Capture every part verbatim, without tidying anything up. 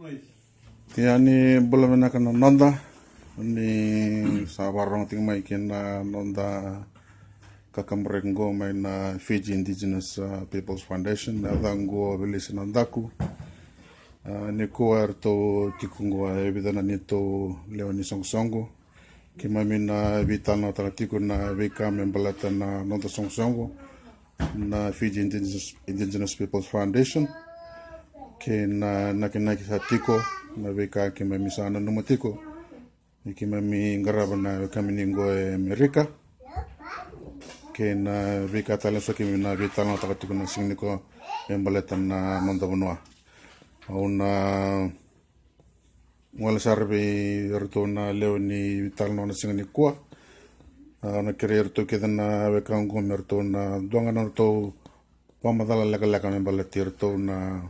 Ia ni bula vinaka na noda, ni sa vakarorogo tiko mai ki na noda kakaburaki qo mai na Fiji Indigenous, uh, People's Foundation. Na yacaqu o Velisi Nadaku. Uh, nikua eratou tiko qo e vica na neitou lewe ni soqosoqo. Keimami na veitalanoataka tiko na veika me baleta na noda soqosoqo na Fiji Indigenous, Indigenous Peoples Foundation, kei na nakinaki sa tiko, na veika keimami sa nanuma tiko ni keimami qarava na wekamuni qo e Amerika, kei na veika tale eso keimami na veitalanoataka tiko na siga nikua me baleta na noda vanua. Au na gole sara vei iratou na lewe ni veitalanoa na siga nikua. A, na kerei iratou kece na wekaqu me ratou na dua ga na ratou vakamacala lekaleka me baleti iratou na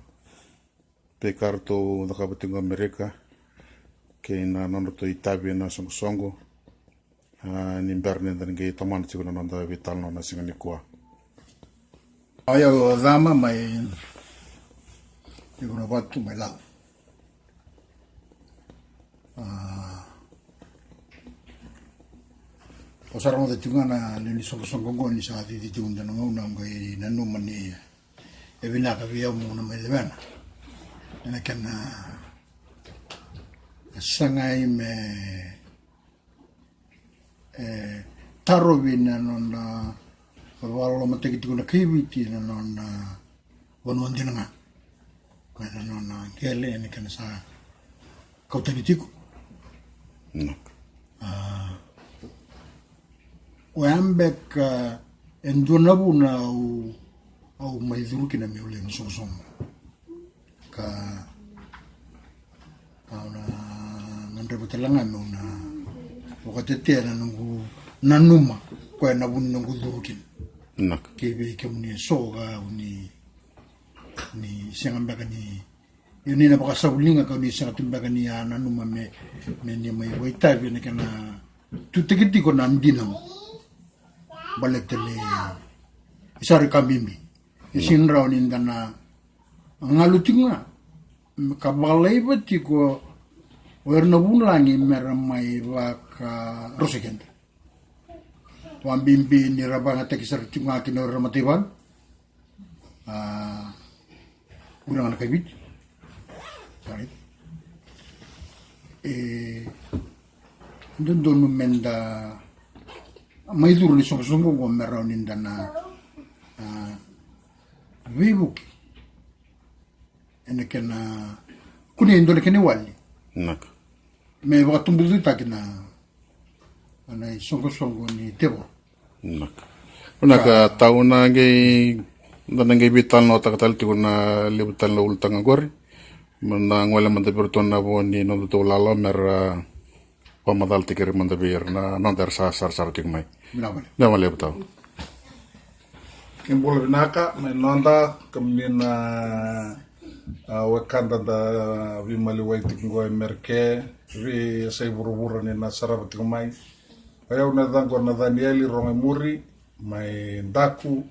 veika ratou cakava tiko qo Amerika kei na nodratou itavi ena soqosoqo. A, ni bera ni da na qai tomana tiko na noda veitalanoa na siga nikua. Au o Cama mai Ivunavatu mai Lau. A, au sa rogoca tiko ga na lewe ni soqosoqo oqo ni sa cici tiko dua na gauna au qai nanuma ni e vinaka vei au meu na mai lewena ena kena sagai me e tarovi na nona vakalolomataki tiko na kai Viti na nona vanua dina ga. Koya na nona qele ena kena sa kau tani tiko. A, oya beka e dua na vuna au, au mai curu kina meu lewe ni soqosoqo. Ka au na gadreva tale ga meu na vakatetea na noqu nanuma, koya na vu ni noqu curu kina. Kei vei kemuni eso ka au ni, ni sega beka ni, io ni na vakasavuliga ka au ni sega tu beka ni a nanuma me, me ni mai vakaitavi ena kena tutaki tiko na dina baleta ni sa rui ka bibi. E sega ni rawa ni da na galu tiko ga ka vakalaiva tiko o ira na vulagi me ra mai vakarusai keda. Vakabibi ni ra vakayagataki sara tiko ga kina o ira na mataivalu. A, o ira ga na kai Viti. E dodonu me da mai curu ni soqosoqo oqo me rawa ni da na, a, veivuke ena kena kunei e dua na kena iwali me vakatubucutaki na, na isoqosoqo ni tevoro. Vinaka. Vinaka, tau na qai, da na qai veitalanoataka tale tiko na levu tale na ulutaga qori. Me na gole mada vei iratou na vo ni nodatou lalo me ra vakamacalataki ira mada vei ira na noda era sa sarasara tiko mai. Vinaka vakalevu tau. Ni bula vinaka mai noda, kemuni na, a, wekada da veimaliwai tiko qo e Merike, veiyasai vuravura ni na sarava tiko mai. O yau na yacaqu o Nacanieli Rogoimuri mai Daku,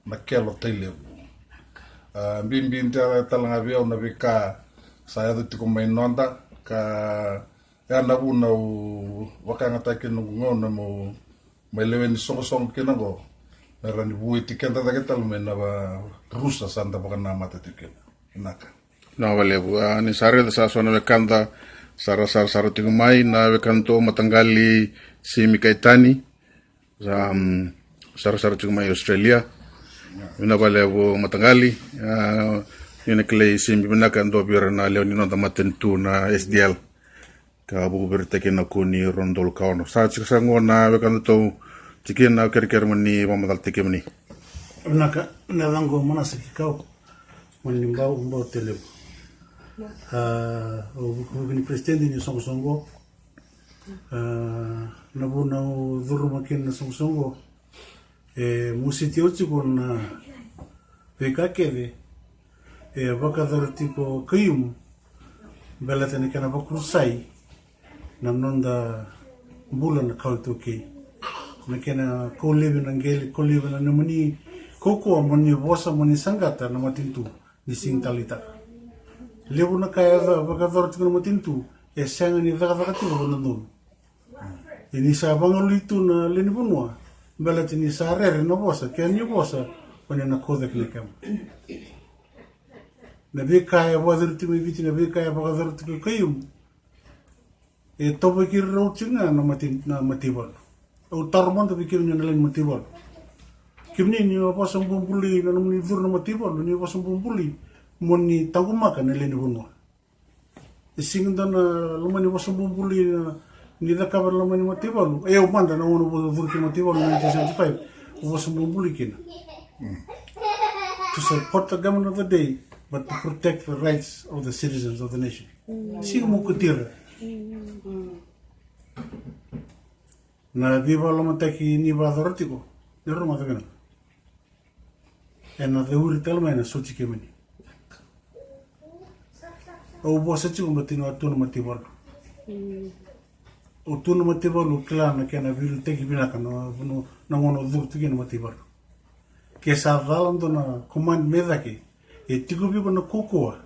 Nakelo, Tailevu. A, bibi dina tale ga vei au na veika sa yaco tiko mai noda, ka ya na vuna au vakayagataki noqu gauna meu mai lewe ni soqosoqo kina qo, me rawa ni vueti keda cake tale mai na rusa sa da vakanamata tiko kina. Vinaka. Vinaka vakalevu. A, ni sa raica sa so na wekada sa ra sarasara tiko mai, na wekadatou mataqali Simi Kaitani, sa, mm, sarasara tiko mai Australia. Vinaka vakalevu mataqali. A, ni na kilai Simi vinaka, e dua vei ira na lewe ni noda matanitu na S D L. Ka vuku vei ira tiko na kua ni rua na udolu ka ono. Sa tiko sa qo na wekadatou tiko kina, au kerekere mo ni vakamacalataki kemuni. Vinaka, na yacaqu o Manasa Kikau. Mani Bau, Bau Tailevu. A, au vukivuki ni peresitedi ni soqosoqo. A, na vuna au curuma kina na soqosoqo, e mositi au tiko na veika kece e vakayacora tiko o Khaiyum, baleta na kena vakarusai na noda bula na kawa iTaukei. Na kena kau laivi na qele, kau laivi na nomuni kaukauwa mo ni vosa, mo ni saqata na matanitu ni sega ni taleitaka. Levu na ka e vakayacora tiko na matanitu e sega ni cakacaka tiko vakadodonu. E ni sa vagalui tu na lewe ni vanua, baleta ni sa rere na vosa, ke ni vosa, o ni na kauca kina kema. Na veika e vakayacori tiko mai Viti, na veika e vakayacori tiko e Khaiyum, e tauvaki rau tiko ga na mate, na mataivalu. Au taro mada vei kemuni na lewe ni mataivalu. Kemuni ni vosa bubului na nomuni curu na mataivalu, ni vosa bubului mo ni taqomaka na lewe ni vanua. E sega ni dua na loma ni vosa bubului na, ni cakava na loma ni mataivalu. E au mada na gauna au curu ki na mataivalu na nineteen seventy-five, au vosa bubului kina. To support the government of the day, but to protect the rights of the citizens of the nation. Sega mo kotira. Na veivakalolomataki ni vakayacora tiko, ni rogoca vinaka. Ena cauri tale mai na soti kemuni. Au vosa tiko baleta ni au tu na mataivalu. Au tu na mataivalu, au kila na kena veiliutaki vinaka na, na, na gauna au curu tu kina na mataivalu. Ke sa cala dua na command me cake, e tiko vei iko na kaukauwa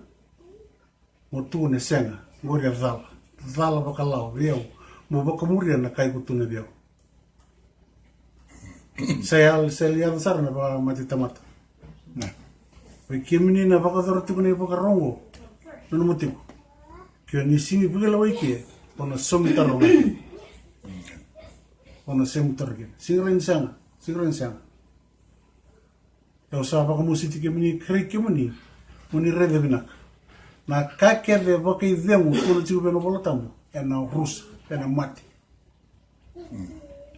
mo tukuna e sega, qori e cala. Cala vakalawa vei au. Mo vakamuria na ka iko tukuna vei au. Sa yal, sa yaco sara na vakamate tamata. Vei kemuni na vakayacora tiko na ivakarau oqo, nanuma tiko. Ke o ni sega ni vakalewai ke, o na saumi taro ga. O na saumi taro kina. Sega ni rawa ni sega, sega ni rawa ni sega. Au sa vakamositi kemuni, kerei kemuni mo ni raica vinaka. Na ka kece vakaicegu tukuna tiko vei na iVolatabu, ena rusa, ena mate.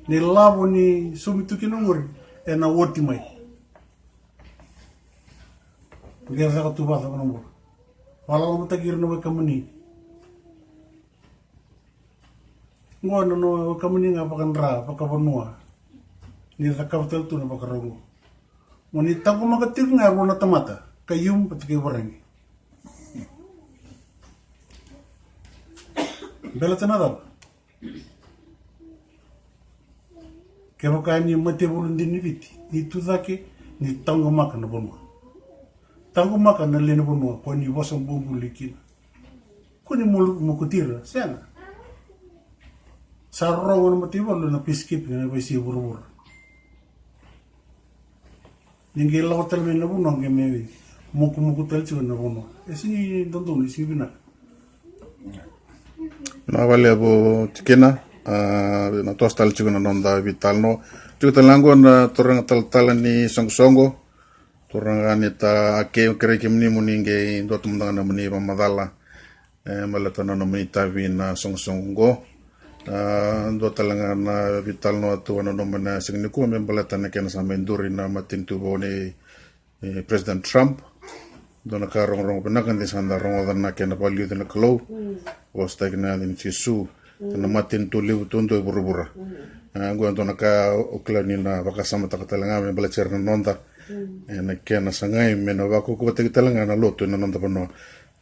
Ni lavo ni saumi tu kina oqori, ena oti mai. Qai caka tu vata na bula. Vakalolomataki ira na wekamuni. Oqo na nona wekamuni ga vakadra, vakavanua. Ni cakava tale tu na vakarau oqo. Mo ni taqomaka tiko ga e rua na tamata, Khaiyum vata kei Voreqe. Baleta na cava? Kevaka ni mataivalu dina ni Viti, ni tucake, ni taqomaka na vanua. Taqomaka na lewe ni vanua, ko ni vosa bubului kina. Ko ni mo, mokoti ira, sega. Sa rorogo na mataivalu na peacekeeping ena veiyasai vuravura. Ni qai lako tale mai na vanua qai mai mukumuku tale tiko na vanua. E sega ni dodonu, e sega ni vinaka. Vinaka vakalevu tikina, a, na toso tale tiko na noda veitalanoa. Tiko tale ga qo na turaga talatala ni soqosoqo. Turaga ni ta, a, ke, kerei kemuni mo ni qai dua tu mada ga na nomuni vakamacala. E, baleta na nomuni itavi na soqosoqo qo. A, dua tale ga na veitalanoa tu a nanuma na siga nikua me baleta na kena sa mai duri na matanitu vou nei, e, President Trump. Dua na ka rogorogo vinaka de sa da rogoca na kena vakaliuci na Kalou. Vosataki na yaca ni Jisu. Na matanitu levu duadua e vuravura. A, qo e dua na ka au kila ni na vakasamataka tale ga me baleta sara na noda. E, na kena sagai me na vakaukauwataki tale ga na lotu ena noda vanua.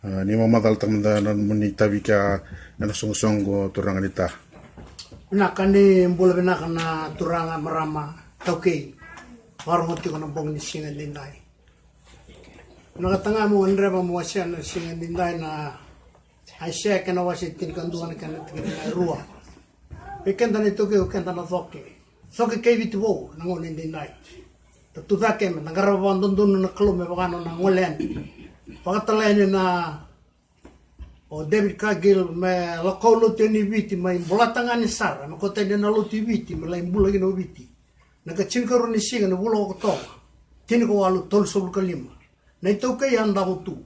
A, ni vakamacalataka mada na nomuni itavi kea ena soqosoqo, turaga ni ta. Vinaka, ni bula vinaka na turaga, marama, taukei. Vakarorogo tiko na bogi ni siga edaidai. Vinakata ga meu gadreva meu wasea na siga edaidai na Aisea kena wase tinikadua na kena tikina e rua. Vei keda na iTaukei, o keda na coke. Coke kei Viti vou na gauna edaidai. Da tucake me da qarava vakadodonu na Kalou me vaka nona gole yani. Vakatala yani na o David Cargill me lako lotu yani i Viti, mai bulata ga ni sara, me kauta yani na lotu i Viti, me lai bula kina o Viti. Na ka tinikarua ni siga ni vula o Okotova, tinikawalu tolusagavulu ka lima. Na iTaukei a davo tu.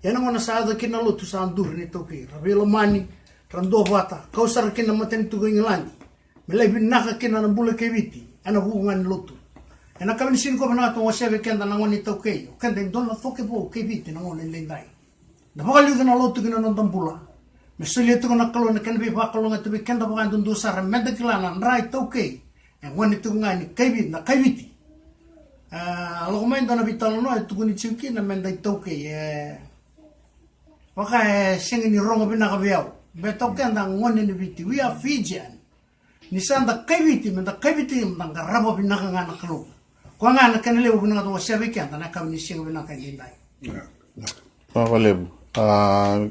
Ia na gauna sa yaco kina na lotu sa duri na iTaukei. Ra veilomani, ra duavata, kau sara kina na matanitu ko Igiladi. Me lai vinaka kina na bula kei Viti, ena vuku ga ni lotu. Ena kave ni siga nikua vinaka tu wasea vei keda na gone iTaukei, o keda e dua na coke vou kei Viti na gauna edaidai. Da vakaliuca na lotu ki na noda bula. Me solia tiko na Kalou na kena veivakalougatataki vei keda vakayadudua sara, meda kila na dra iTaukei. E gone tiko ga ni kai Viti, na kai Viti. E, lako mai dua na veitalanoa e tukuni tiko kina meda iTaukei, e vaka e sega ni rogo vinaka vei au. Baleta o keda gone ni Viti, we are Fijian. Ni sa da kai Viti, meda kai Viti, meda qarava vinaka ga na Kalou. Koya ga na kena levu vinaka tu wasea vei keda na kave ni siga vinaka edaidai. Vinaka vakalevu. A,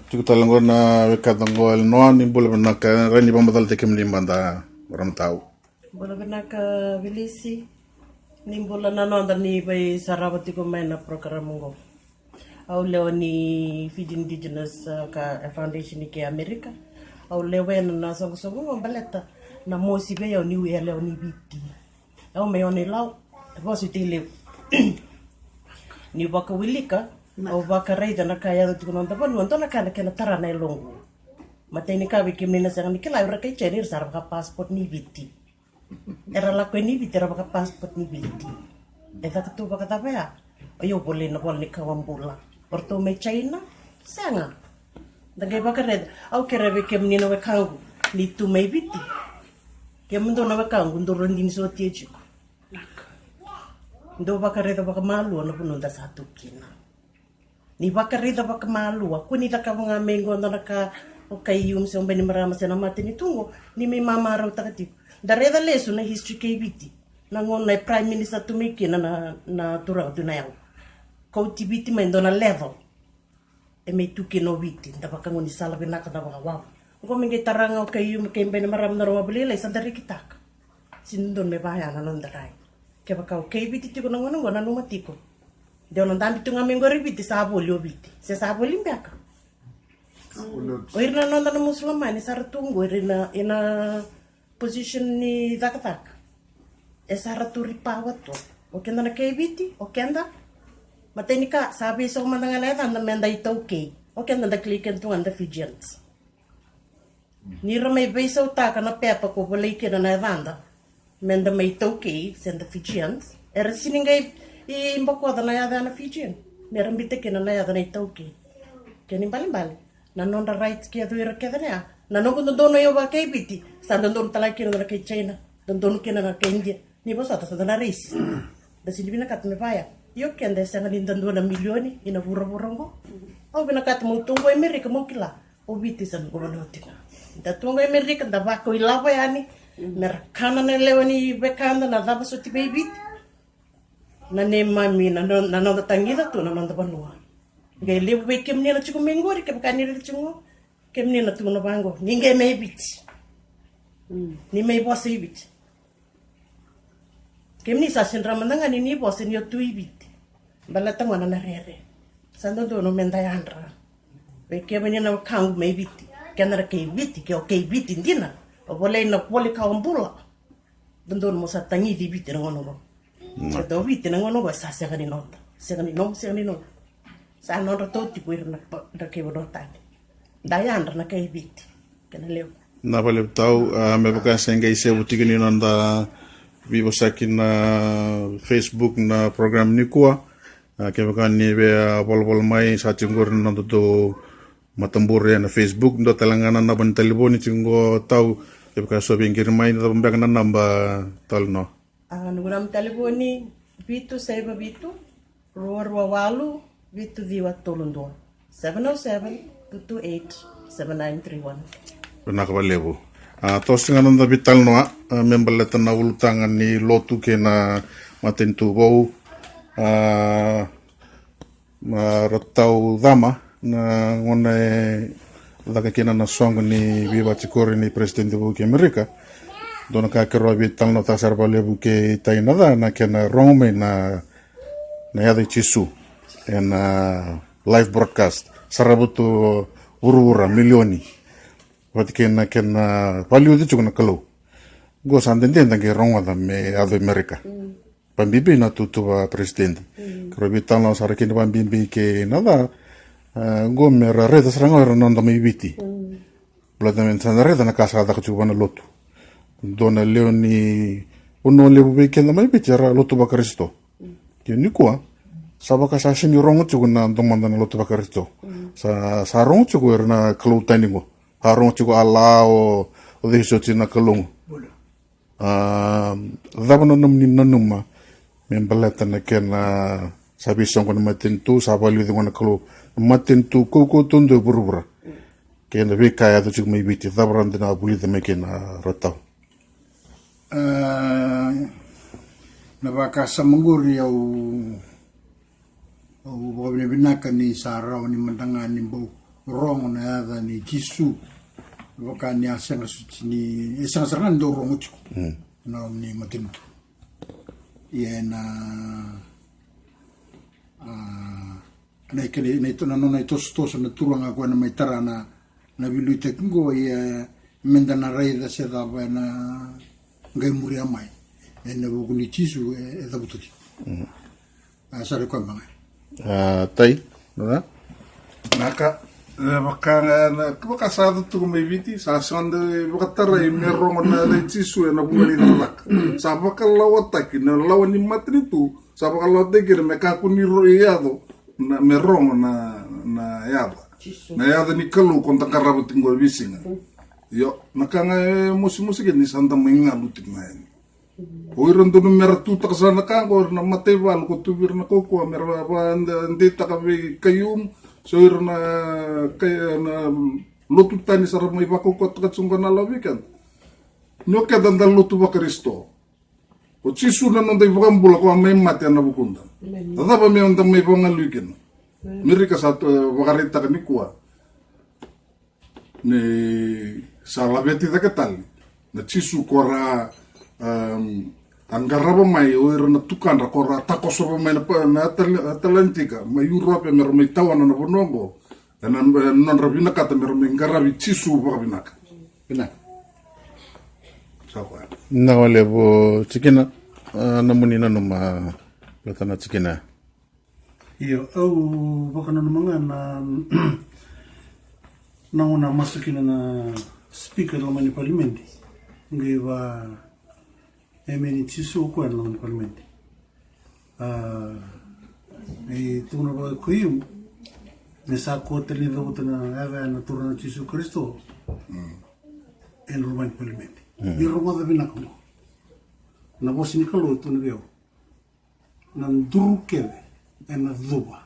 tiko tale qo na wekada qo, Elenoa, ni bula vinaka, rai ni vakamacalataki kemuni mada, marama tau. Bula vinaka, Vilisi. Ni bula na noda ni veisarava tiko mai na program qo. Au lewe ni Fiji Indigenous, uh, ka, eh, Foundation i ke Amerika. Au lewena na soqosoqo qo baleta na mosi vei au niu yalewa ni Viti. Au mai Ono-i-Lau, vosa i Tailevu. Niu vakawilika, au vakaraica na ka e yaco tiko na noda vanua, dua na ka na kena tara na yaloqu. Matai ni ka, vei kemuni na sega ni kila, o ira kai China era sa ra vaka passport ni Viti. Era lako i ni Viti, era vaka passport ni Viti. E caka tu vakacava ya? O yau volai na vola ni kawa bula. O ratou mai China? Sega. Da qai vakaraica. Au kerea vei kemuni na wekaqu, ni tu mai Viti, kemudou na wekaqu, dou radini sotia tiko. Dou vakaraica vakamalua na vanua da sa tu kina. Ni vakaraica vakamalua, kua ni cakava ga mai qo dua na ka o Khaiyum se o Bainimarama se na matanitu qo, ni mai mamarautaka tiko. Da raica lesu na history kei Viti. Na gauna e Prime Minister tu mai kina na, na turaga Tui Nayau. Kauti Viti mai dua na level. E mai tu kina o Viti, da vakagaunisala vinaka, da vakawavu. Qo me qai tara ga o Khaiyum kei Bainimarama na rogoca lailai, sa da rekitaka. Sega ni dodonu me vaya na noda rai. Kevaka o kai Viti tiko na gauna qo, nanuma tiko. De o na dabe tu ga mai qori Viti, sa voli o Viti. Se sa voli beka. O ira na noda na Musulamani sa ra tu qo, ira na, ina position ni cakacaka. E sa ra tu ripawa tu. O keda na kai Viti, o keda. Matai ni ka, sa veisau mada ga na yacada me da iTaukei. O keda da kilai keda tu ga da Fijians. Ni ra mai veisautaka na pepa ko volai kina na yacada me da mai iTaukei se da Fijians, era sega ni qai i, i bokoca na yaca ya na Fijian, me ra bita kina na yaca na iTaukei. Kena ibalebale, na nodra rights kece o ira kece na ya. Na noqu dodonu o yau vaka kai Viti, sa dodonu tale ga kina na kai China, dodonu kina na kai India. Ni vosota sa da na racist. Da sega ni vinakata me vaya. Io, keda e sega ni da dua na milioni ina vuravura oqo. Au vinakata meu tu qo e Amerika meu kila. O Viti sa noqu vanua tiko ga. Da tu qo e Amerika, da vakau ilavo yani. Me ra kana na lewe ni wekada na cava soti vei Viti. Na neimami, na no-, na noda tagica tu na noda vanua. Qai levu vei kemuni na tiko mai qori, kevaka ni raica tiko qo. Kemuni na tukuna vaqo, ni qai mai Viti. Ni mai vosa i Viti. Kemuni sa sega mada ga ni, ni vosa ni o tu i Viti. Baleta gona na rere. Sa dodonu me da yadra. Vei kemuni na wekaqu mai Viti. Keda na kai Viti, ke o kai Viti dina. O volai na voli kawa bula. Dodonu mo sa tagici Viti na gauna oqo. Baleta o Viti na gauna oqo sa sega ni noda. Sega ni nomu, sega ni nomu. Sa nodratou tiko ira na pa-, na kai vanua tani. Da yadra na kai Viti. Kena levu. Na valevu tau, a, me vaka se qai sevu tiko ni noda veivosaki na Facebook na program nikua. A, kevaka ni via volavola mai, sa tiko qori na nodatou matabure na Facebook, dua tale ga na naba ni talevoni tiko qo tau, kevaka so via qiri mai, na cava beka na naba tale no? A, noqu naba ni talevoni, vitu saiva vitu, rua rua walu, vitu ciwa tolu dua, seven oh seven, two two eight, seven nine three one. Vinaka valevu. A, toso ga na noda veitalanoa, a, me baleta na ulutaga ni lotu kei na matanitu vou. A, a, Ratau Cama, na gauna e caka kina na soqo ni veivatikori ni Peresitedi vou kei Amerika. Dua na ka keirau a veitalanoataka sara vakalevu kei Tai Naca, na kena rogo mai na, na yaca i Jisu ena live broadcast. Sarava tu vuravura, milioni. Vata kei na kena valiuci tiko na Kalou. Qo sa dede da qai rogoca me yaco i Amerika. Vabibi na tutuva peresitedi. Keirau veitalanoa sara kina vabibi kei Naca, e, qo me ra raica sara ga o ira na noda mai Viti. Baleta me sa na raica na ka sa caka tiko vua na lotu. Dua na lewe ni vanua levu vei keda mai Viti era lotu vaKarisito. Ia nikua, sa vaka sa sega ni rogo tiko na domoda na lotu vaKarisito. Sa, sa rogo tiko o ira na kalou tani qo. Sa rogo tiko o Allah, o, o cei soti na kalou qo. A, cava na nomuni nanuma me baleta na kena sa veisoqo na matanitu, sa valiuci gona na Kalou, na matanitu kaukauwa taudua e vuravura, kei na veika e yaco tiko mai Viti, cava rawa ni da na vulica mai kina, Ratau? A, na vakasama qori au Au vakavinavinaka ni sa rawa ni mada ga ni bau rogo na yaca ni Jisu. Vaka ni a sega soti ni, e sega sara ga ni dau rogo tiko ena loma ni matanitu. Ia ena, a, na ikele, na ito, na nona itosotoso na turaga koya na mai tara na, na veiliutaki qo, ia meda na raica se cava ena qai muria mai ena vuku ni Jisu e, e cavuta tiko. A, sa rui koya beka. A, tai, na? Naka, e, vaka ga, na, vaka sa yaco tiko mai Viti, sa sega ni vakatarai me rogo na yaca i Jisu ena vuku ni cakacaka. Sa vakalawataki na lawa ni matanitu, sa vakalawataki ira me kakua ni ro-, yaco, na, me rogo na, na yaca. Jisu. Na yaca ni Kalou ko da qarava tiko qo e veisiga. Io, na ka ga e mosimosi kina ni sa da mai galu tiko ga yani. O ira dodonu mera tutaka sara na ka qo, o ira na mataivalu ko tu vei ira na kaukauwa mera va, va, de-, deitaka vei Khaiyum, se o ira na, kai, na lotu tani sara mai vakaukauwataka tiko qo na lawa vei keda. Ni o keda da lotu vaKarisito. O Jisu na noda iVakabula ko a mai mate ena vukuda. Amen. A cava me da mai vagalui kina? Amen. Merika sa, e, vakaraitaka nikua. Ni sa laveti cake tale na Jisu ko ra, em, a qarava mai o ira na tukadra ko ra takosova mai na pa-, na Atal-, Atalantika, mai Urope me ra mai tawana na vanua oqo. Ena, e, nodra vinakata me ra mai qaravi Jisu vakavinaka. Vinaka. Sa koya. Vinaka vakalevu Tikina, a, nomuni nanuma, a, baleta na tikina. Io, au vakananuma ga na, na gauna masu kina na speaker na loma ni palimedi. Qai va, emeni Jisu o koya na loma ni palimedi. A, e tukuna vaka o Khaiyum, me sa kua tale ni cavuta na yaca ya na Turaga Jisu Karisito. Ena loma ni palimedi. Ni rogoca vinaka qo. Na vosa ni Kalou e tukuna vei au. Na duru kece ena cuva.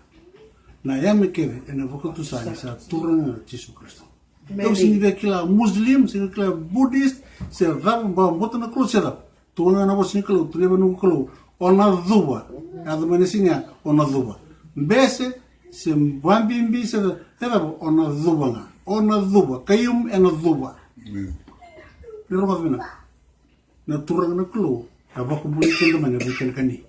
Na yame kece ena vakatusa ni sa Turaga Jisu Karisito. Amen. Au sega ni via kila Muslim, sega ni kila Buddhist, se cava, ba, bota na Kalou se cava. Tukuna na vosa ni Kalou, tukuna vei noqu Kalou, o na cuva. Yaco mai na siga ya, o na cuva. Bese, se vabibi, se cava, e cava, o na cuva ga. O na cuva, Khaiyum ena cuva. Amen. Ni rogoca vinaka. Na Turaga na Kalou, a vakabulai keda mai na veikanikani.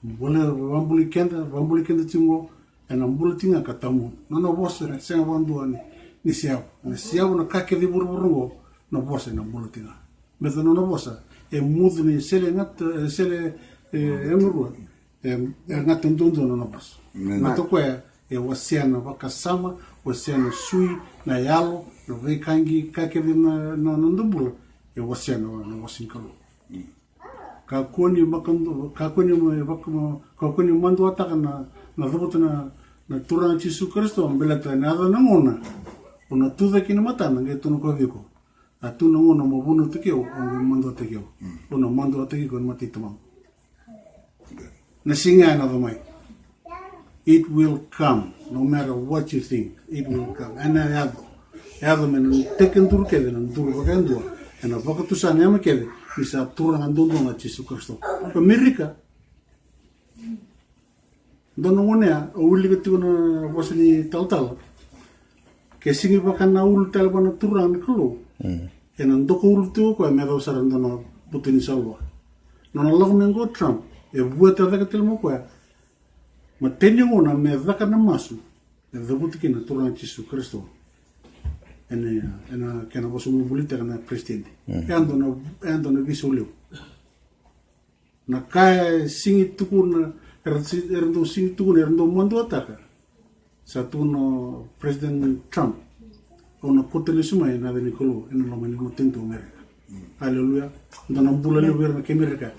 Bula, vakabulai keda, vakabulai keda tiko qo, ena bula tiko ga ka tawamudu. Nona vosa, sega vakadua ni, ni seavu. Na seavu na ka kece e vuravura qo, na vosa ena bula tiko ga. Baleta nona vosa, e mucu ni sele gata, e sele, e, e rua. E, e gata duadua na nona vosa. Amen. Baleta o koya, e wasea na vakasama, wasea na sui, na yalo, na veika qi, ka kece na, na, na noda bula, e wasea na, na vosa ni Kalou. Kakua ni vakadu-, kakua ni ma-, vaka-, ma-, kakua ni maduataka na, na cavuta na, na Turaga Jisu Karisito, baleta ena yaco na gauna, o na tucake na matana, qai tukuna o koya vei iko. A tu na gauna mo vunautaki au, o qai maduataki au. O na maduataki iko ena mata i Tamaqu. Na siga ena yaco mai. It will come, no matter what you think, it will come. Ena yaco. Yaco mai na tekiduru kece, na duru vakayadua. Ena vakatusa na yame kece, ni sa Turaga duadua ga Jisu Karisito. Ko Amerika, dua na gauna ya, au wilika tiko na vosa ni talatala. Ke sega ni vaka na ulu tale vua na Turaga na Kalou. Ena doka ulu tiko o koya me yacova sara dua na buto ni saulua. Nona lako mai qo o Trump, e vueta cake tale mai o koya. Matai ni gauna me caka na masu, e cavuta kina na Turaga Jisu Karisito. Ena, ena kena vosa bubulitaka na president. E a dua na, e a dua na veisau levu. Na ka e sega ni tukuna, era si-, era dau sega ni tukuna, era dau maduataka. Sa tukuna o President Trump, au na kauta lesu mai na yaca ni Kalou ena loma ni matanitu o Amerika. Aleluya. Dua na bula levu vei ira na kai Amerika.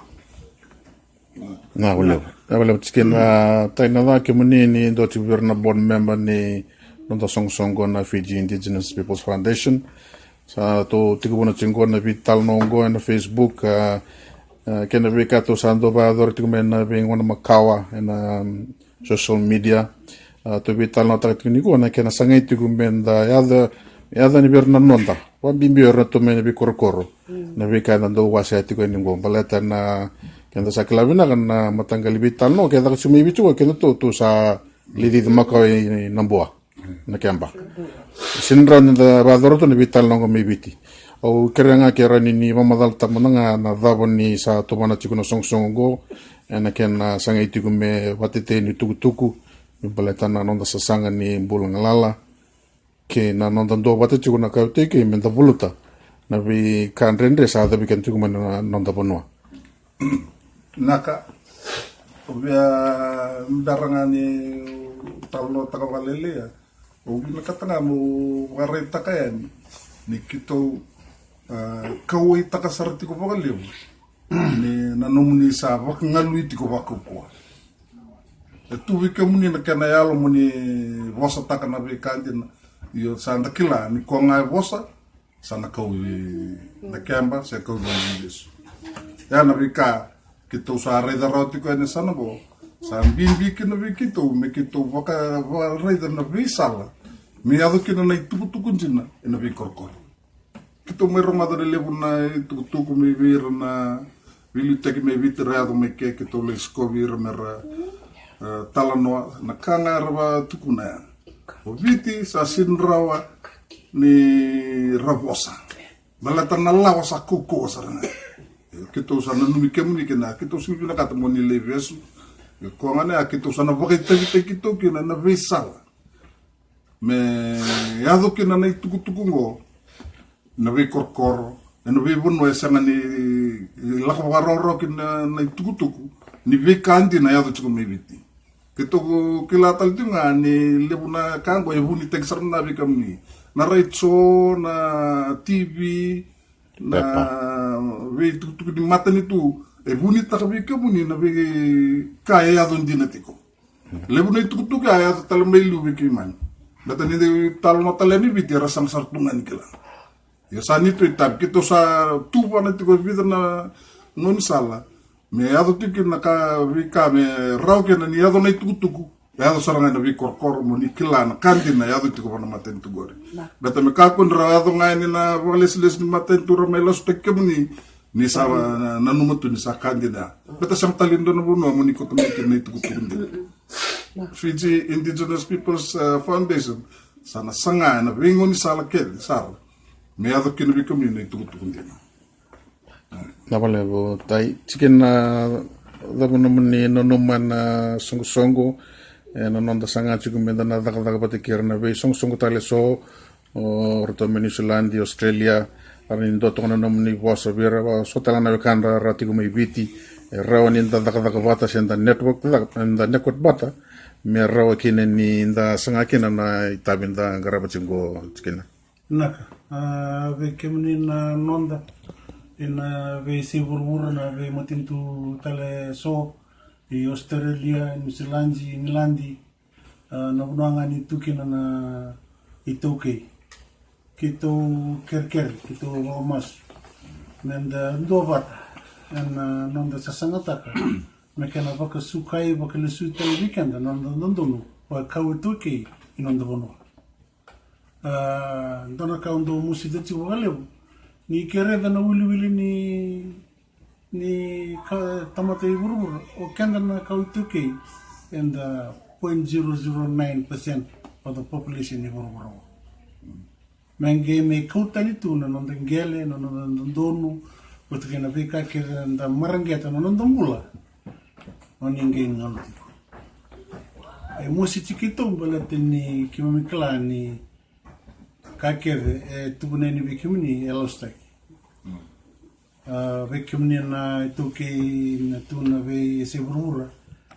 Na, vinaka vakalevu. Vinaka vakalevu Tikina, a, tai na ca kemuni ni dua tiko vei ira na board member ni noda soqosoqo na Fiji Indigenous Peoples Foundation. Sa tou tekivu tiko qo na veitalanoa qo ena Facebook, a, a, kei na veika tou sa dau vakayacora tiko mai na veigauna makawa ena, um, social media. A, tou veitalanoataka tiko nikua na kena sagai tiko meda yaco, yaco yani vei ira na noda, vakabibi o ira na tou mai na veikorokoro. Na veika eda dau wasea tiko yani qo baleta na Keda sa kila vinaka na mataqali veitalanoa ke caka tiko mai Viti qo, keda tu, tu sa lai cici makawa i Nabua, na keba. Sega ni rawa ni da vakayacora tu na veitalanoa qo mai Viti. Au kerea ga ke rawa ni ni vakamacalataka mada ga na cava ni sa tuvana tiko na soqosoqo qo, ena kena sagai tiko me vakatetei ni tukutuku me baleta na noda sasaga ni bula galala kei na noda duavata tiko na kawa iTaukei me da valuta na veika dredre sa yacovi keda tiko mai na noda vanua. Naka, au via bera ga ni talanoataka vakalailai ya. Au vinakata ga meu vakaraitaka yani ni keitou, a, kauwaitaka sara tiko vakalevu ni na nomuni sa vakagalui tiko vakaukauwa. E tu vei kemuni na kena yalo mo ni vosataka na veika dina. Io, sa da kila ni ko ga e vosa, sa na kau vei na keba, se kau vei na lesu. Ya na veika keitou sa raica rawa tiko yani sa na vo, sa bibi kina vei keitou me keitou vaka, vakaraica na veisala me yaco kina na itukutuku dina ena veikorokoro. Keitou mai rogoca na levu na itukutuku mai vei ira na veiliutaki mai Viti ra yaco mai ke, keitou lai sikovi ira me ra, e, talanoa na ka ga era vakatukuna ya. O Viti sa sega ni rawa ni ra vosa. Baleta na lawa sa kaukauwa sara ga. Keitou sa nanumi kemuni kina, keitou sega ni vinakata mo ni lai vesu. Ia koya ga na ya keitou sa na vakaitavitaki keitou kina na veisala me yaco kina na itukutuku oqo na veikorokoro, ena veivanua e sega ni lako vakarawarawa kina na itukutuku ni veika dina yaco tiko mai Viti. Keitou kila tale tiko ga ni levu na ka oqo e vunitaki sara na vei kemuni na raico, na T V, na veitukutuku ni matanitu, e vunitaka vei kemuni na veika e yaco dina tiko. Levu na itukutuku ya e yaco tale mai liu vei keimami. Baleta ni dei talanoa tale yani Viti era sega sara tu ga ni kila. Ia sa ni tu itavi keitou sa tuvana tiko e vica na gaunisala me yaco tiko kina na ka, veika me rawa kina ni yaco na itukutuku. E yaco sara ga ena veikorokoro mo ni kila na ka dina e yaco tiko vua na matanitu qori. Baleta me kakua ni ra yaco ga yani na vakalesilesi ni matanitu ra mai lasutaki kemuni, ni sa nanuma tu ni sa ka dina ya. Baleta sega tale ni dua na vanua mo ni kauta mai kina na itukutuku dina. Fiji Indigenous Peoples, e, Foundation sa na saga ena veigaunisala kece sara me yaco kina vei kemuni na itukutuku dina. Na vale vo tai tiki na cava nomuni nanuma na soqosoqo, e, na noda saga tiko me da na cakacaka vata kei ira na veisoqosoqo tale so, o ratou mai Niusiladi, Australia, era ni dua toka na nomuni vosa vei ira, so tale ga na wekadra ra tiko mai Viti, e rawa ni da cakacaka vata se da network, da network vata me rawa kina ni da saga kina na itavi da qarava tiko qo tikina. Naka, a, vei kemuni na noda ina veisei vuravura, na veimatanitu tale so, i Australia, Niusiladi, Igiladi, a, na vanua ga ni tu kina na iTaukei. Keitou kerekere, keitou vakamasu me da duavata ena noda sasagataka me kena vakasukai, vakalesui tale vei keda na noda dodonu vakau iTaukei i noda vanua. A, dua na ka au dau mosita tiko vakalevu ni ke raica na wiliwili ni, ni ka tamata i vuravura, o keda na kau iTaukei eda point zero zero nine percent of the population i vuravura. Me qai me kau tani tu na noda qele, na noda dodonu, vata kei na veika kece eda mareqeta na noda bula. O ni qai galu tiko. E mositi keitou baleta ni keimami kila ni ka kece e tukuna yani vei kemuni e lasutaki. A, vei kemuni na iTaukei na tu na veiyasai vuravura,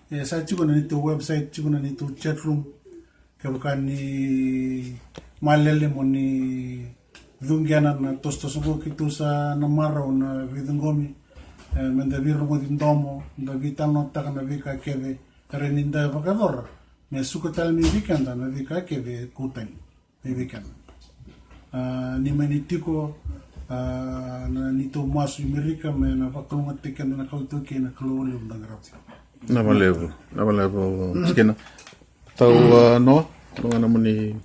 e sa tiko na neitou website, tiko na neitou chat room. Kevaka ni malele mo ni cuqena na tosotoso qo, keitou sa na marau na veicuqomi, e, me da veirogoci domo, da veitalanoataka na veika kece e rawa ni da vakayacora me suka tale mai vei keda na veika kece e kau tani mai vei keda. A, ni mani tiko, a, na neitou masu i Merika me na vakalougatataki keda na kau iTaukei, na Kalou levu da qarava tiko. Na valevu, na valevu tikina. Tau, a, no, no ga na moni.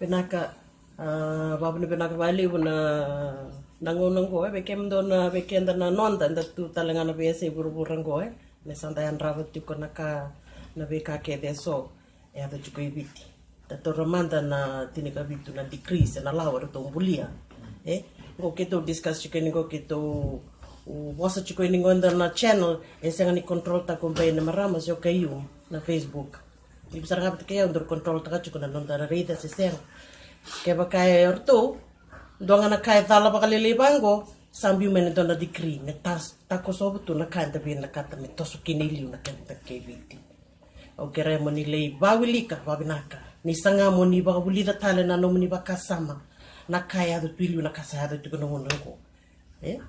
Vinaka, a, vavuna vinaka valevu na Na gauna oqo, e, vei kemudou na, vei keda na noda, da tu tale ga na veiyasai vuravura oqo, e, me sa da yadrava tiko na ka, na veika kece eso e yaco tiko i Viti. Da taura mada na tinikavitu na decree se na lawa eratou bulia. E, oqo keitou discuss tiko yani, oqo keitou, u, vosa tiko yani oqo eda na channel, e sega ni control taka o Bainimarama se o Khaiyum na Facebook. Levu sara ga vata kei au daru control taka tiko na noda raica se sega. Kevaka e ratou, dua ga na ka e cala vakalailai vaqo, sa biu mai na dua na decree me tas, takosova tu na ka eda vinakata me toso kina i liu na keda kei Viti. Au kerea mo ni lai vawilika vavinaka, ni saga mo ni vakavulica tale na nomuni vakasama, na ka e yaco tu i liu, na ka sa yaco tiko na gauna oqo. E?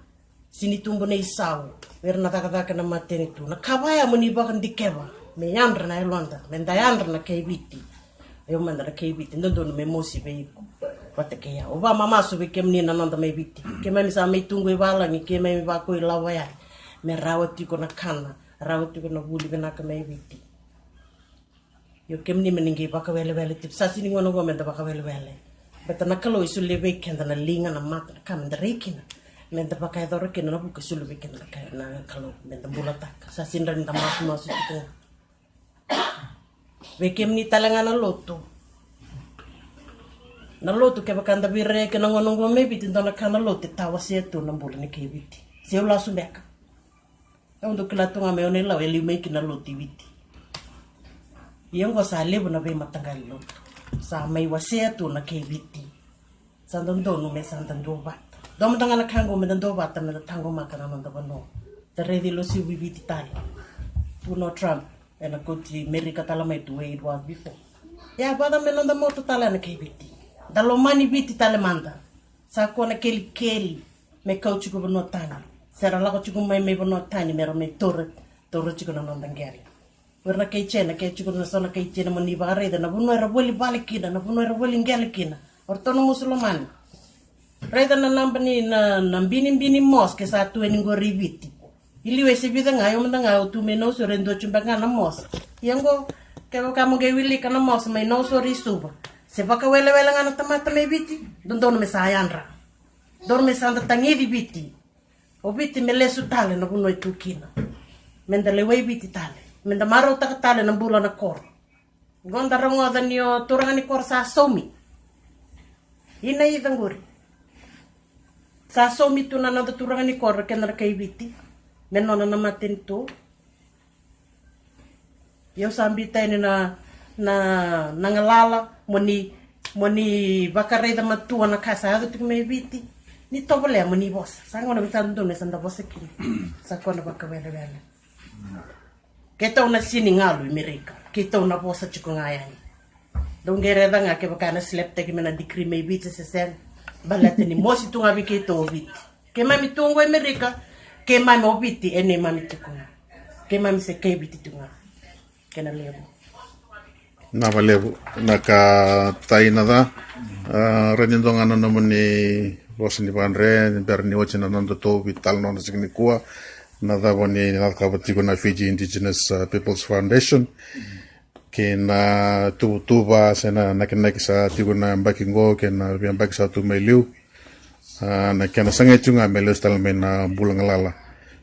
Sini tubu na isau vei ira na cakacaka na matanitu. Na ka vaya mo ni vakadikeva me yadra na yaloda, me da yadra na kai Viti. Io mada na kai Viti, dodonu me mosi vei iko vata kei au. Au vakamamasu vei kemuni na noda mai Viti. Keimami sa mai tu qo i valagi, keimami vako i lavo yani. Me rawa tiko na kana, rawa tiko na vuli vinaka mai Viti. Io kemuni me ni qai vakawelewele tiko. Sa sini gauna oqo me da vakawelewele. Baleta na Kalou e solia vei keda na liga, na mata, na ka me da rai kina, me da vakayacora kina na vuku e solia vei keda na Kalou me da bulataka. Sa sini rawa ni da masumasu tiko ga. Vei kemuni tale ga na lotu. Na lotu, kevaka da via rai kina na gauna oqo mai Viti, dua na ka na lotu e tawasea tu na bula ni kai Viti. Se au lasu beka. Au dau kila tu ga mai Onailau e liu mai kina na lotu i Viti. Ia oqo sa levu na veimataqali lotu. Sa mai wasea tu na kai Viti. Sa dodonu me sa da duavata. Dua mada ga na ka oqo me da duavata, me da taqomaka na noda vanua. Da raici Losivu i Viti tale. Vunau Trump ena kauti Merika tale mai to where it was before. Ia vata me noda moto tale na kai Viti. Da lomani Viti tale mada. Sa kua na kelikeli me kau tiko vanua tani. Se ra lako tiko mai mai vanua tani me ra mai taura, taura tiko na noda qele. O ira na kai China, ke tiko na so na kai China mo ni vakaraica na vanua era voli vale kina, na vanua era voli qele kina. O ratou na Musulomani. Raica na naba ni na, na binibini mosque sa tu yani qori i Viti. I liu e se vica ga, io mada ga au tu mai Nausori e dua tu beka ga na mosque. Ia oqo, kevaka mo qai wilika na mosque mai Nausori i Suva, se vakawelewele ga na tamata mai Viti, dodonu me sa yadra. Dodonu me sa da tagici Viti. O Viti me lesu tale na vanua e tu kina. Me da lewai Viti tale. Me da marautaka tale na bula na koro. Qo da rogoca ni o turaga ni koro sa saumi. Ina ica qori. Sa saumi tu na noda turaga ni koro, keda na kai Viti. Me nona na matanitu. Ia au sa biuta yani na, na, na galala, mo ni, mo ni vakaraica matua na ka sa yaco tiko mai Viti. Ni tovolea mo ni vosa. Sa gauna vei sa dodonu me sa da vosa kina. Sa koya na vakawelewele. Keitou na sini galu i Merika. Keitou na vosa tiko ga yani. Dou qai raica ga kevaka na slap taki me na decree mai Viti se sega. Baleta ni mosi tu ga vei keitou o Viti. Keimami tu qo i Merika, keimami o Viti e neimami tiko ga. Keimami se kai Viti tiko ga. Kena levu. Na valevu, na ka tai na ca. A, raici dua ga na nomuni vosa ni vadre ni bera ni oti na noda tou veitalanoa na siga nikua. Na cava ni na cakava tiko na Fiji Indigenous, a, People's Foundation. Kei na tuvatuva se na nakinaki sa tiko na yabaki qo kei na veiyabaki sa tu mai liu. A, na kena sagai tiko ga me lesu tale mai na bula galala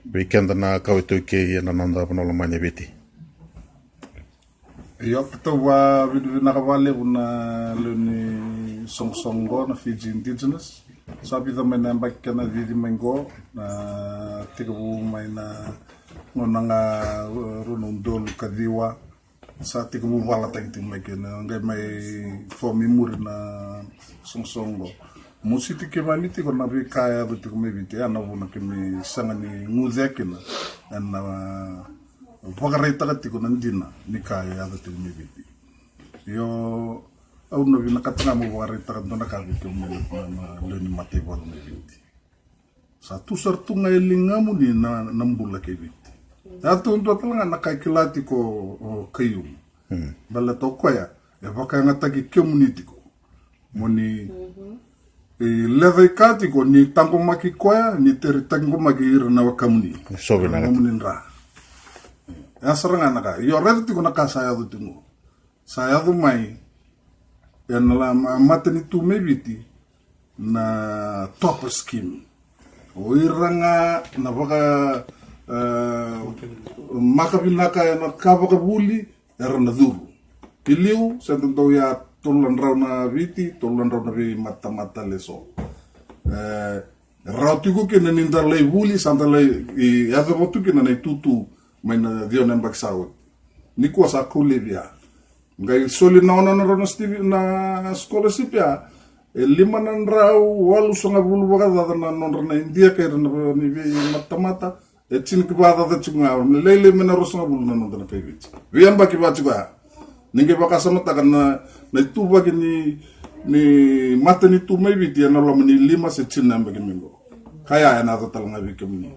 vei keda na kawa iTaukei ena noda vanua lomani e Viti. Io, keitou vakavinavinaka vakalevu na lewe ni soqosoqo qo na Fiji Indigenous. Sa vica mai na yabaki kena cici mai qo, na tekivu mai na gauna ga, e, rua na udolu ka ciwa. Sa tekivu valataki tiko mai kina, qai mai form i muri na soqosoqo. Mositi keimami tiko na veika e yaco tiko mai Viti, ya na vuna keimami sega ni guce kina ena vakaraitaka tiko na dina ni ka e yaco tiko mai Viti. Io, au na vinakata ga meu vakaraitaka dua na ka vei kemuni na, na lewe ni mataivalu mai Viti. Sa tu sara tu ga e ligamuni na, na bula kei Viti. Ya tu dua tale ga na ka e kila tiko o Khaiyum. Baleta o koya e vakayagataki kemuni tiko. Mo ni, e, lecaika tiko ni taqomaki koya, ni teri taqomaki ira na wakamuni. Ni sovi na nomuni dra. Ya sara ga na ka. Io, raica tiko na ka sa yaco tiko. Sa yaco mai ena la, ma, matanitu mai Viti na TOPA scheme. O ira ga na vaka, e, makavinaka ena ka vakavuli, era na curu. I liu, sa dodonu ya tolu na drau na Viti, tolu na drau na veimatamata leso. E, rawa tiko kina ni da lai vuli, sa da lai, e, yacova tu kina na itutu mai na ciwa na yabaki sa oti. Nikua sa kau laivi ya. Qai soli na ono na drau na Steve, na scholarship ya. E lima na drau walusagavulu vakacaca na nodra na Idia kei ira na veimatamata. E tini ki vakacaca tiko ga, lailai mai na ruasagavulu na noda na kai Viti. Veiyabaki va tiko ya. Ni qai vakasamataka na, na ituvaki ni, ni matanitu mai Viti ena loma ni lima se tini na yabaki mai qo. Ka ya ena yaco tale ga vei kemuni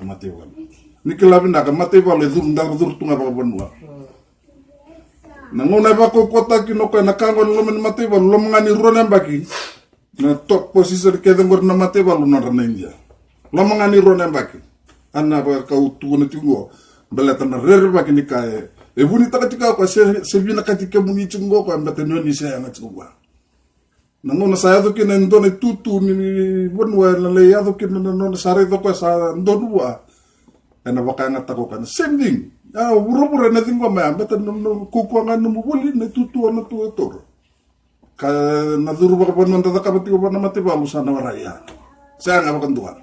na mataivalu. Ni kila vinaka, mataivalu e curu, da curu tu ga vakavanua. Na gauna e vakaukauwataki kina o koya na ka qo ena loma ni mataivalu, loma ga ni rua na yabaki, na top position kece qori na mataivalu nodra na Idia. Loma ga ni rua na yabaki. A na vaka au tukuna tiko qo, baleta na rerevaki ni ka e, e vunitaka tiko o koya, se, se vinakati kemuni tiko qo o koya, baleta ni o ni se yaga tiko vua. Na gauna sa yaco kina e dua na itutu ni, ni vanua, ena lai yaco kina na nona sa raica o koya sa donu vua, ena vakayagataka o koya na same thing. A, vuravura ena ciqoma ya, baleta na, na kaukaua ga nomu vuli, na itutu o na tu e taura. Ka na curu vakavanua da cakava tiko vua na mataivalu sa na warai ya. Sega vakadua.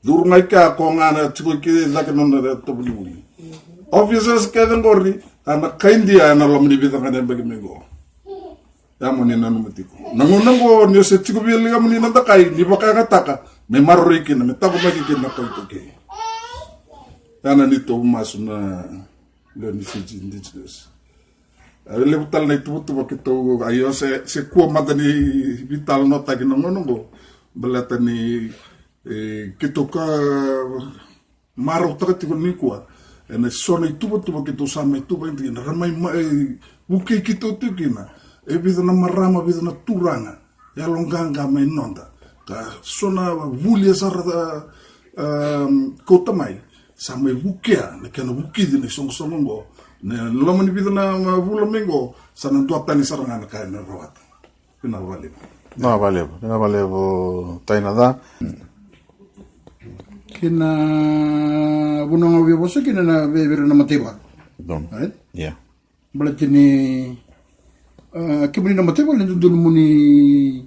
Curu ga i kea ko ga na tiko i ke cake nona tovolivuli. Officers kece qori, a na kai Idia ena loma ni vica ga na yabaki mai qo. Ya mo ni nanuma tiko. Na gauna qo ni o se tiko vei ligamuni na dakai, ni vakayagataka, me maroroi kina, me taqomaki kina na kai iTaukei. Ya na neitou masu na lewe ni Fiji Indigenous. A levu tale na ituvatuva keitou, a io se, se kua mada ni veitalanoataki na gauna qo. Baleta ni, e, keitou ka marautaka tiko nikua. Ena so na ituvatuva keitou sa mai tuva tiko kina, ra mai, mai vukei keitou tiko kina. E vica na marama, vica na turaga yaloqaqa mai noda. Ka so na vuli e sa ra, um, kauta mai, sa mai vukea na kena vukici na isoqosoqo qo. Na loma ni vica na, na vula mai qo, sa na duatani sara ga na ka ena rawata. Vinaka vakalevu. Vinaka vakalevu. Vinaka vakalevu, tai na ca. Kei na vanua ga au via vosa kina na vei, vei ira na mataivalu. Donu. Right? Yeah. Baleta ni, ah, kemuni na mataivalu e dodonu mo ni,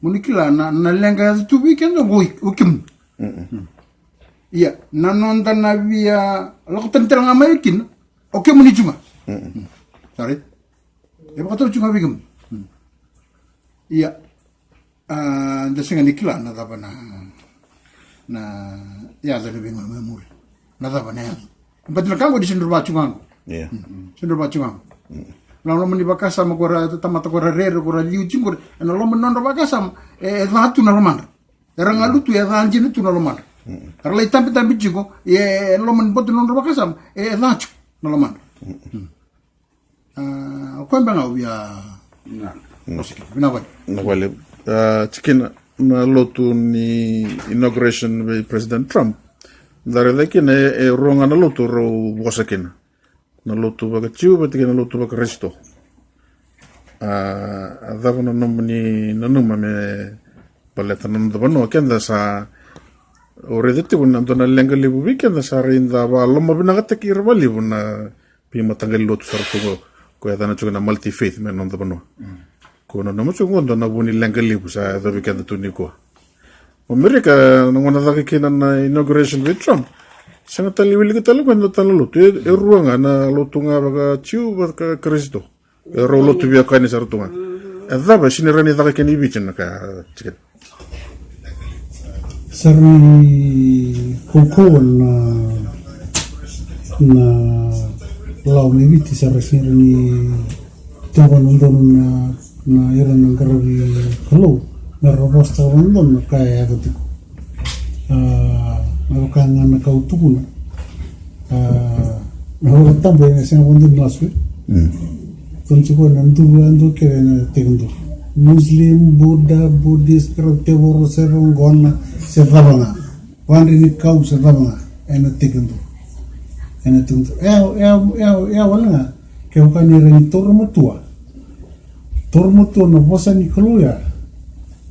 mo ni kila na, na leqa e yaco tu vei keda qo o kemuni. Mm-mm. Ia, na noda na via lako tani tale ga mai kina, o kemuni tu ga. Mm-mm. Sorry. E vakatau tu ga vei kemuni. Mm. Ia, ah, da sega ni kila na cava na, na yaco ena veigauna mai muri. Na cava na yaco. Baleta na ka qo ni se drau vaka tu ga qo. Yeah. Mm. Se drau vaka tu ga qo. Mm. Na loma ni vakasama ko ra tamata ko ra rere ko ra liu tiko qori. Ena loma ni nodra vakasama, e, e ca tu na lomadra. Era galu tu, e ca dina tu na lomadra. Mm. Era lai tabitabi tiko, e, e loma ni boto ni nodra vakasama, e, e ca tu na lomadra. Mm. Mm. Ah, o koya beka ga au via. Na. Vinaka. Vinaka vakalevu. Ah, tikina na lotu ni inauguration vei President Trump. Da raica kina e, e rua ga na lotu rau vosa kina. Na lotu vakaJiu vata kei na lotu vaKarisito. Ah, a cava na nomuni nanuma me baleta na noda vanua keda sa, au raica tiko na dua na leqa levu vei keda sa raica vakalomavinakataki ira vakalevu na veimataqali lotu sara tu qo, ko yacana tiko na multi faith mai na noda vanua. Mm. Ko nanuma tiko qo dua na vu ni leqa levu sa yacovi keda tu nikua. O Merika, na gauna caka kina na inauguration vei Trump, sega tale ni wilika tale ko e dua tale na lotu. E, e rua ga na lotu ga vakaJiu, vakaKarisito. E rau lotu veiwekani sara tu ga. E cava e sega ni rawa ni caka kina i Viti na ka, tikina? Sa rui kaukauwa na, na lawa mai Viti, sa ra sega ni tau vakadodonu na, na ira na qaravi Kalou me ra vosa vakadodonu na ka e yaco tiko. Ah, me vaka ga na ka au tukuna. Ah, na Vola Tabu e sega vakadua ni lasu, e? Mm. Tukuna tiko na duru yadua kece ena tekiduru. Muslim, Buddha, Buddhist, kei na tevoro se roqona se cava ga. Vadre ni kau se cava ga, ena tekiduru. Ena tekiduru. E, e, e, e wale ga, kevaka ni rawa ni taura matua. Taura matua na vosa ni Kalou ya,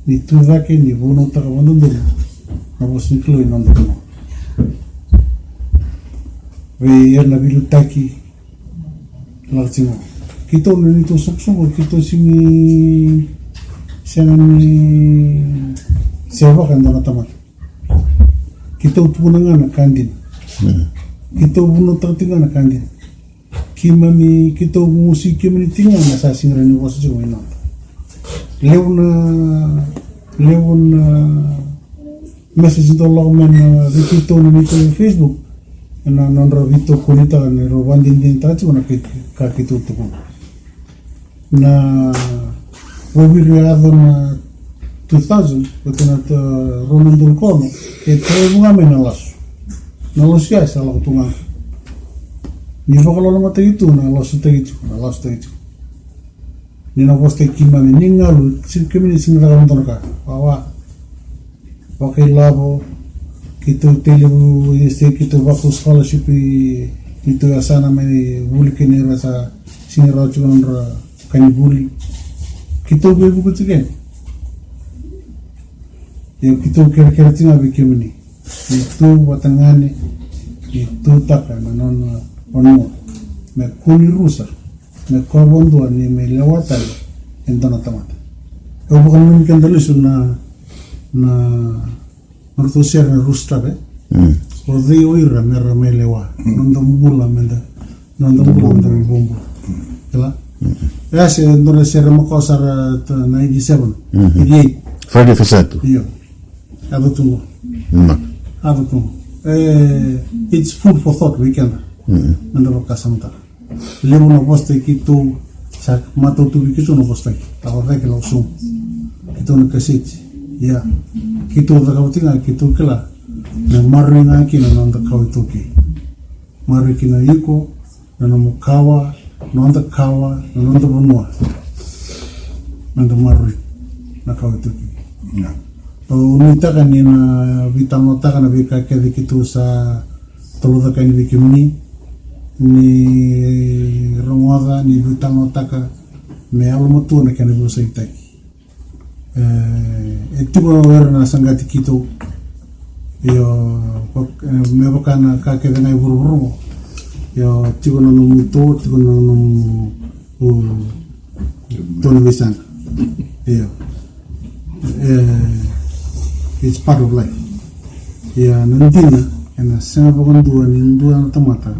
ni tu cake, ni vunautaka vakadodonu. Na vosa ni Kalou ena noda vanua. Vei ira na veiliutaki, lako tiko. Keitou na neitou soqosoqo, keitou sega ni, sega ni sevaka e dua na tamata. Keitou tukuna ga na ka dina. Keitou vunautaka tiko ga na ka dina. Keimami, keitou gusi kemuni tiko ga na sa sega ni vosa tiko mai noda. Levu na, levu na message dau lako mai na vei keitou na neitou Facebook. Ena nodra veitokonitaka, na rau vakadinadinataka tiko na ka keitou tukuna. Na voviri yaco na two thousand, vata na rua na udolu ka ono, e terevu ga mai na lasu. Na lasu ya sa lako tu ga. Ni vakalolomataki tu, na lasutaki tu, na lasutaki tu. Ni na vosataki keimami, ni galu, sega, kemuni sega ni cakava dua na ka. Wawa. Vakailavo, keitou tei levu, e se keitou vakau scholarship i, keitou yasana mai vuli kei na ira sa sega ni rawa tiko na nodra ka ni vuli. Keitou veivuke tiko yani. Ia keitou kerekere tiko ga vei kemuni. Ni tu vata ga ni, ni tutaka na nona vanua. Me kua ni rusa. Me koya vakadua ni me lewa tale e dua na tamata. Au vakananumi keda lesu na, na, na ratou sere na Rooster, e? O cei o ira me ra mai lewa? Noda bula me da, noda bula me da mai bobula. Kila? E a se dua na sere makawa sara, ta, ninety-seven, eighty-eight. Friday Fisatu. Io. Yaco tu qo. Yaco tu qo. E, it's food for thought vei keda. Me da vakasamataka. Levu na vosataki keitou, sa matau tu vei keitou na vosataki. Lako cake, lako sobu. Keitou na kaseti. Ia. Keitou cakava tiko ga, keitou kila. Me maroroi ga kina na noda kawa iTaukei. Maroroi kina iko, na nomu kawa, noda kawa, na noda vanua. Me da maroroi na kawa iTaukei. Au nuitaka ni na veitalanoataka na veika kece keitou sa talaucaka yani vei kemuni, ni rogoca, ni veitalanoataka me yalomatua na kena veiwaseitaki. E, e tiko o ira na saqati keitou. Io, vak-, e, me vaka na ka kece ga e vuravura qo. Io, tiko na nomu ito, tiko na nomu, u, Tony Veisana. Io. E, it's part of life. Ia, na dina, ena sega vakadua ni dua na tamata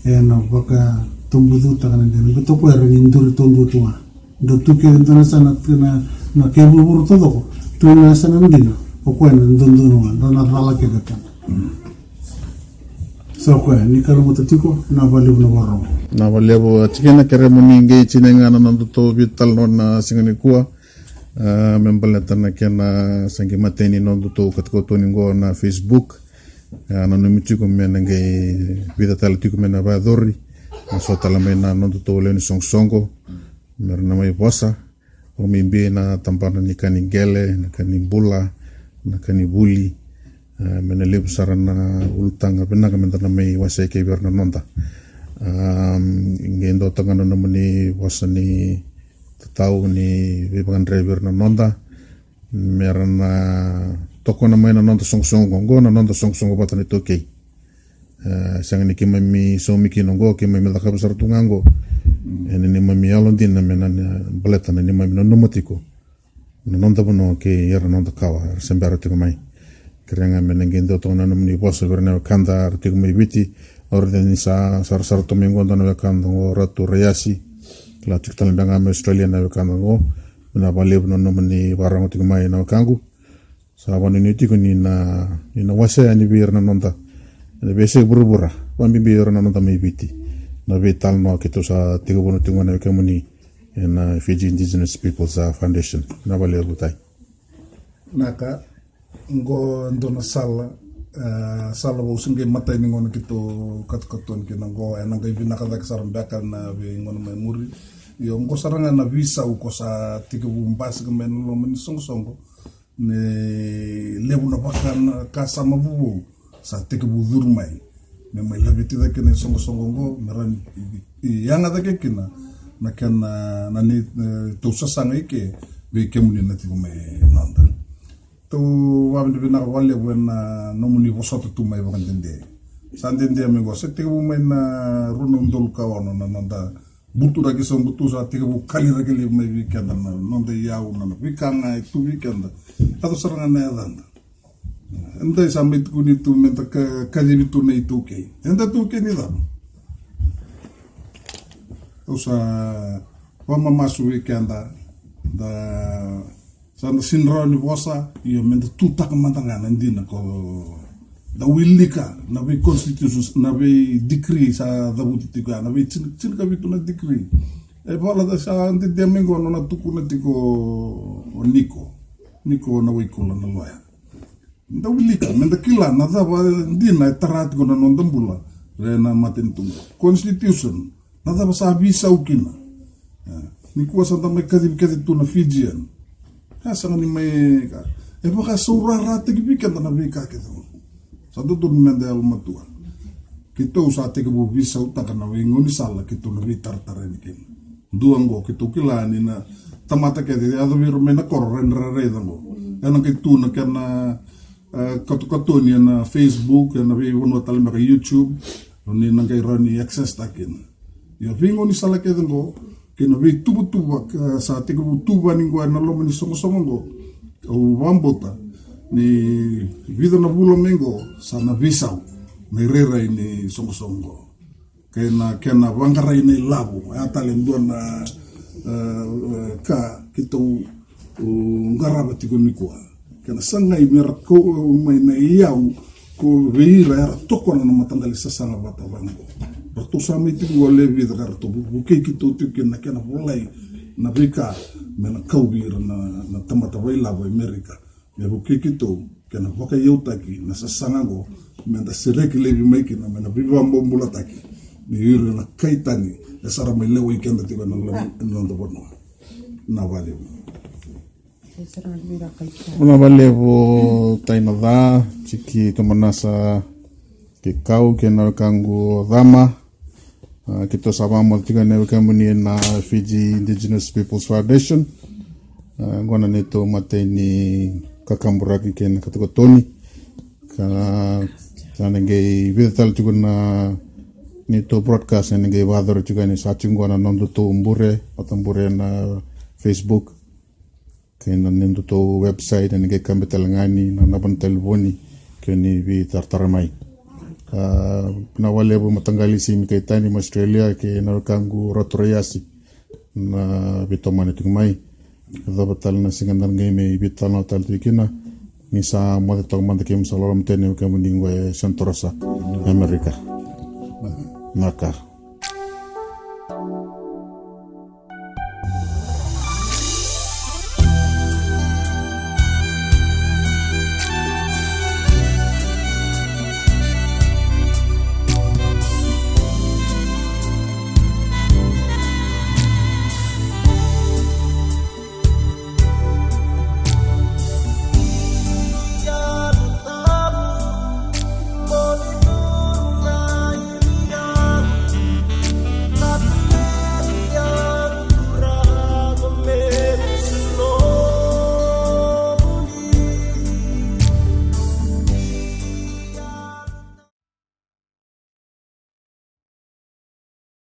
ena vakatobucutaka na dina. Baleta o koya era ni duri taudua tu ga. Dau tu kece e dua na yasana, na, na kai vuravura taucoko. Tu na yasana dina, o koya na dodonu ga, dua na cala kece tana. Sa koya, ni kalougata tiko, na valevu na vakarorogo. Na valevu, a, tikina kere mo ni qai tini ga na nodatou veitalanoa na siga nikua. A, me baleta na kena sa qai matai ni nodatou katokatoni qo na Facebook. A, nanumi tiko me na qai vica tale tiko me na vakayacori. Na so tale mai na nodatou lewe ni soqosoqo. Me ra na mai vosa. Au mai biu na tabana ni ka ni qele, na ka ni bula, na ka ni vuli. A, me na levu sara na ulutaga vinaka me da na mai wasea kei vei ira na noda. A, qai dua toka ga na nomuni vosa ni tatau ni veivakadre vei ira na noda. Me ra na tokona mai na noda soqosoqo qo, na noda soqosoqo vata na iTaukei. E, sega ni keimami saumi kina oqo, keimami cakava sara tu ga oqo. Ena neimami yalodina me na, na baleta na neimami nanuma tiko na noda vanua kei ira na noda kawa era se bera tiko mai. Kerea ga me na qai dua toka na nomuni vosa vei ira na wekada era tiko mai Viti. Au raica ni sa sarasara tu mai oqo dua na wekada oqo, Ratu Raiasi. Kila tiko tale beka ga mai Australia na wekada oqo. Vinaka vakalevu na nomuni vakarorogo tiko mai na wekaqu. Sa vakanuinui tiko ni na, ni na wasea yani vei ira na noda ena veiyasai vuravura, vakabibi ira na noda mai Viti. Na veitalanoa keitou sa tekivuna tiko ga na wekemuni ena Fiji Indigenous Peoples, a, Foundation. Vinaka vakalevu, tai. Naka, qo dua na sala, e, sala vou se qai matai ni gauna keitou katokatoni kina qo, ena qai vinaka cake sara beka na veigauna mai muri. Io, qo sara ga na veisau ko sa tekivu basika mai na loma ni soqosoqo. Me levu na vaka na kasama vovou sa tekivu curu mai. Me mai laveti cake na isoqosoqo oqo, me rawa ni, i, i, yaga cake kina na kena, na neitou sasaga i ke vei kemuni na tiko mai noda. Tou vakavinavinaka vakalevu ena nomuni vosota tu mai vakadede. Sa dede mai qo, sa tekivu mai na rua na udolu ka ono na noda buturaki sa butu, sa tekivu kaliraki levu mai vei keda na noda iyau, na veika ga e tu vei keda. Yaco sara ga na yacada. Edai sa mai tukuni tu meda kacivi tu na iTaukei. Eda taukei ni cava? Au sa vakamamasu vei keda, da sa na sega ni rawa ni vosa, io meda tutaka mada ga na dina ko da wilika na vei constitutions, na vei decree sa cavuti tiko ya, na vei tini, tinikavitu na decree. E vala da sa dede mai qo nona tukuna tiko o Niko, Niko na Waikula na loya. Da wilika, meda kila na cava dina e tara tiko na noda bula. Re na matanitu. Constitution, na cava sa veisau kina. E, nikua sa da mai kacivi kece tu na Fijian. E sega ni mai ka. E vakasaurarataki vei keda na veika kece. Sa dodonu meda yalomatua. Keitou sa tekivu veisautaka na veigaunisala keitou na veitaratara yani kina. Dua qo, keitou kila ni na tamata kece yaco vei ira mai na koro, ra na raica qo. Ena qai tu na kena, e, katokatoni ena Facebook, ena veivanua tale beka YouTube, ni na qai rawa ni access ta kina. Ia veigaunisala kece qo, kei na veituvatuva ka sa tekivu tuvani qo ena loma ni soqosoqo qo. Au vakabauta ni vica na vula mai qo sa na veisau na irairai ni soqosoqo qo. Kei na kena vaqarai na ilavo, oya tale dua na, e, e, ka keitou, o, qarava tiko nikua. Kena sagai mera kau mai na iyau ko vei ira era tokona na mataqali sasaga vata vaqo. Ratou sa mai tiko qo lewe vica ka ratou vu-, vukei keitou tiko kina na kena volai na veika me na kau vei ira na, na tamata vakailavo e Merika. Me vukei keitou kei na vakaiyautaki na sasaga qo, me da sereki laivi mai kina, me na veivakabobulataki ni ira na kai tani e sa ra mai lewai keda tiko ena loma ni noda vanua. Na valevu. Na valevu, tai na ca, tiki tomanasa, kei Kau, kei na wekaqu o Cama. A, keitou sa vakamoce tiko yani na wekaqu ni na Fiji Indigenous Peoples Foundation. A, qo na neitou matai ni kakaburaki kei na katokatoni. Ka na, sa na qai vica tale tiko na neitou broadcast, na qai vakayacori tiko yani, sa tiko qo na nodatou bure, vata bure na Facebook. Kei na nodatou website, na qai kabe tale ga yani na naba ni talevoni, ke ni veitaratara mai. A, na valevu mataqali Simi Kaitani mai Australia, kei na wekaqu Ratu Raiasi na veitomani tiko mai. Cava tale na siga da na qai mai veitalanoa tale tiko kina, ni sa moce toka mada kemu sa loloma tale na wekemu ni qo e Santa Rosa, Amerika. Na ka.